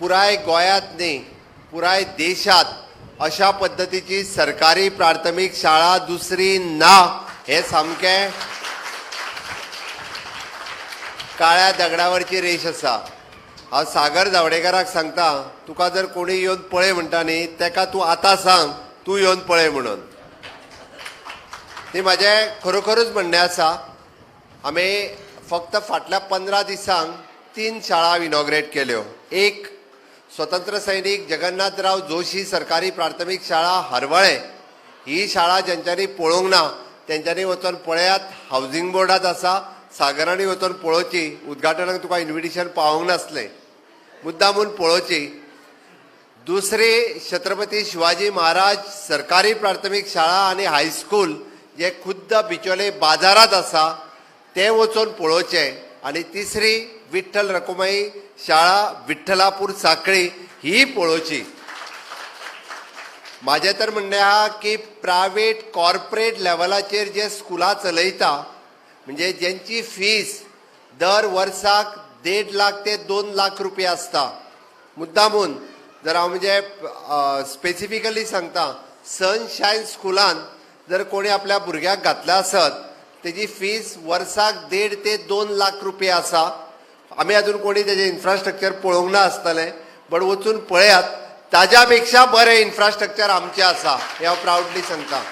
पुराय गोंयांत न्ही, पुराय देशांत अशा पद्दतीची सरकारी प्राथमीक शाळा दुसरी ना. हें सामकें काळ्या दगडावरची रेश आसा. हांव सागर जावडेकराक सांगता, तुका जर कोणी येवन पळय म्हणटा न्ही, तेका तूं आतां सांग, तूं येवन पळय म्हणून. ती म्हाजें खरोखरूच म्हणणें आसा. आमी फक्त फाटल्या 15 दिसांक 3 शाळा इनॉग्रेट केल्यो. एक स्वतंत्र सैनीक जगन्नाथराव जोशी सरकारी प्राथमीक शाळा हरवळे. ही शाळा ज्यांच्यांनी पळोवंक ना तेंच्यांनी वचून पळयात. हावजींग बोर्डांत आसा. सागरांनी वचून पळोवची. उद्घाटनाक तुका इन्विटेशन पावोवंक नासलें, मुद्दामून पळोवची. दुसरी छत्रपती शिवाजी महाराज सरकारी प्राथमीक शाळा आनी हायस्कूल जे खुद्द बिचोले बाजारांत आसा तें वचून पळोवचें. आनी तिसरी विठ्ठल रखुमाई शाळा विठ्ठलापूर साखळी ही पळोवची. म्हाजें तर म्हणणें आहा की प्रायवेट कॉर्पोरेट लेवलाचेर जे स्कुलां चलयता, म्हणजे जेंची फीस दर वर्साक 1.5 लाख ते 2 लाख रुपया आसता, मुद्दामून जर हांव म्हणजे स्पेसिफिकली सांगता, सनशायन स्कुलान जर कोणी आपल्या भुरग्याक घातला आसत तेजी फीस वर्साक 1.5 ते 2 लाख रुपया आसा. आमी अजून कोणी तेजें इन्फ्रास्ट्रक्चर पळोवंक ना आसतलें, बट वचून पळयात, ताज्या पेक्षा बरें इन्फ्रास्ट्रक्चर आमचें आसा हें हांव प्रावडली सांगता.